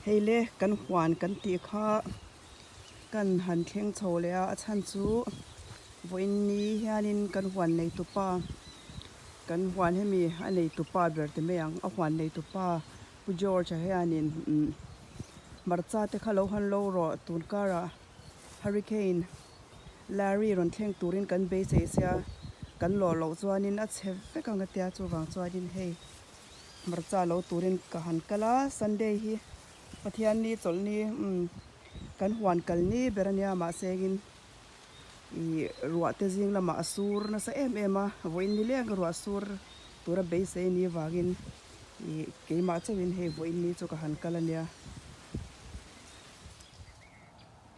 Hei le kan huan kan tih kha kan han thleng chho leh a, a chhan chu vawiin ni hianin kan huan neitupa kan huan hemi a neitupa ber ti mai ang a huan neitupa Pu George-a hianin hmarcha te kha lo han lo rawh tun karah hurricane Larry rawn thleng turin kan beisei sia kan lawh loh chuanin a chhe vek ang a tia chuvang chuanin hei hmarcha lo turin ka han kal a Sunday hi Pathianni chawlhni umm kan huan kal ni ber ania mahse in ih ruah te zing lamah a sur nasa em em a vawiin ni leng ruah sur tura beisei ni vangin ih keimah chauhin hei vawiin ni chu ka han kal ania.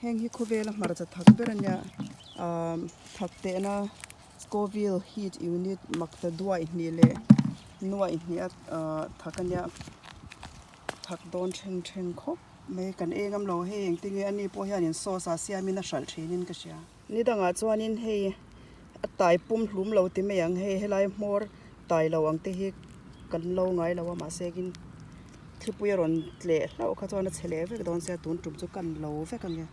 Heng hi khawvela hmarcha thak ber ania aaa thak tehna Scoville heat unit makta duai hnih leh nuaih hnih a aaa thak ania thak dawn then then khawp mai kan ei ngam lo hei engtin nge ani pawh hianin sauce ah siamin a hralh thinin ka hria. Ni dangah chuanin hei a tai pum hlum lo ti mai ang hei helai hmawr tai lo ang te hi kan lo ngai lo a mahse in thlipui a rawn tleh hlauh kha chuan a chhe leh vek dawn sia tun tum chu kan lo vek ang e.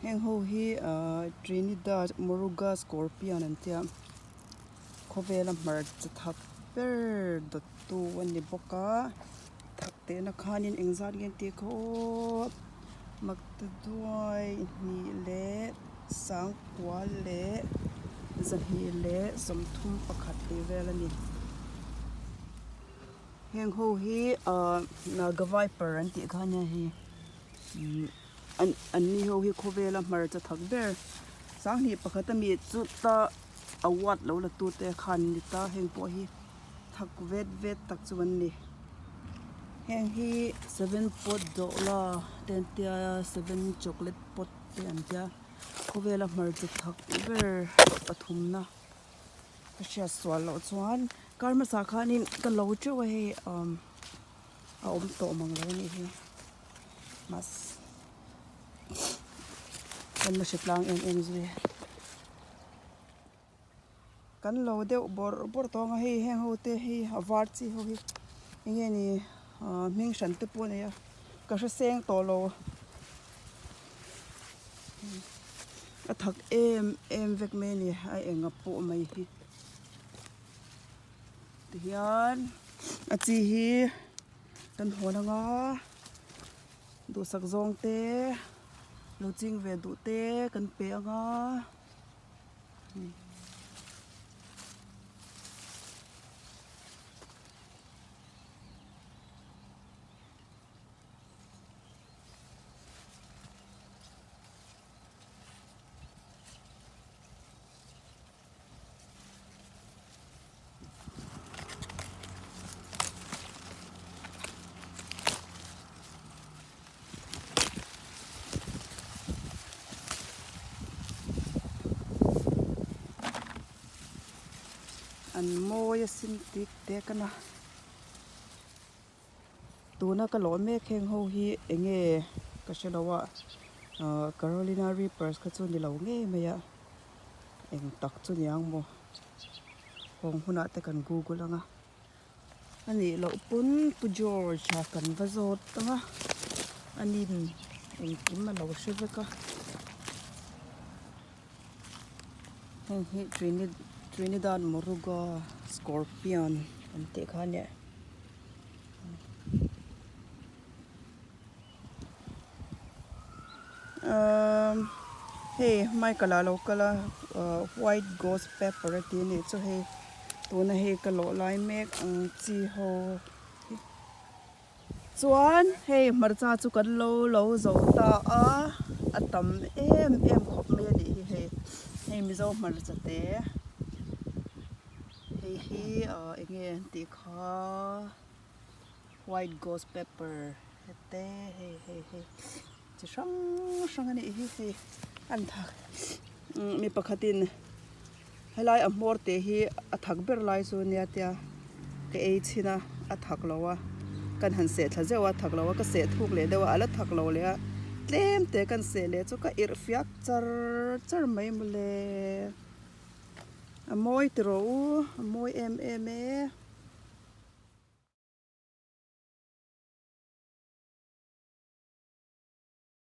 Heng ho hi ahh Trinidad Moruga Scorpion an tia khawvela hmarcha thak ber dawttu a ni bawk a thak tehna khanin engzat nge an tih kha aw maktaduai hnih leh sangkua leh zahnih leh sawmthum pakhat tih vel a ni. Heng ho hi ahh naga viper an tih kha ania hei umm an an ni ho hi khawvela hmarcha thak ber sanghnih pakhat ami chu ta award lo la tu te khan an ni ta heng pawh hi thak vet vet tak chu an ni heng hi seven pot dawhla te an tia seven chocolate pot te an tia khawvela hmarcha thak ber pathumna. Ka hriat sual loh chuan kar hmasa khanin ka lo teuh a hei umm a awm tawh mang lo a nih hi mahse kan la hre tlang em em zui kan lo deuh bawrh bawrh tawng a hei heng ho te hi a var chi ho hi eng nge ni ah hming hran te pawh a nei a ka hre seng tawh lo. A thak em em vek mai a ni a enga pawh mai hi tihian a chi hi kan hawn anga duhsak zawng te lo ching ve duh te kan pe anga. An mawi asin tik tek a na. Tuna ka lawh mek heng ho hi eng nge ka hre lo a ahh Carolina Reapers kha chu ni lo ngei mai a eng tak chu ni ang maw hawng hunah te kan google ang a a nih loh pawn Pu George a kan va zawt ang a a nin engkim a lo hre vek a heng hi Trinidad Moruga Scorpion an tih kha a nia. Umm hei Michael ah a lo kal a ahh white ghost pepper a ti a nih chu hei tuna hei ka lawh lai mek ang chi ho hi. Chuan hei hmarcha chu kan lo lo zo ta a, a tam em em khawp mai a nih hi hei, hei Mizo hmarcha te hei hi ah eng nge an tih kha white ghost pepper te hei hei hei chi hrang hrang a nih hi hei an thak mi pakhatin Helai a hmawr teh hi a thak ber lai chu nia tia ka ei chhin a, a thak lo a, kan han seh thla zeuh a, a thak lo a, ka seh thuk leh deuh a, a la thak lo leh a, tlem te kan seh leh chu ka irh fiak char char mai mawle. A mawi tiraw u, a mawi em em e.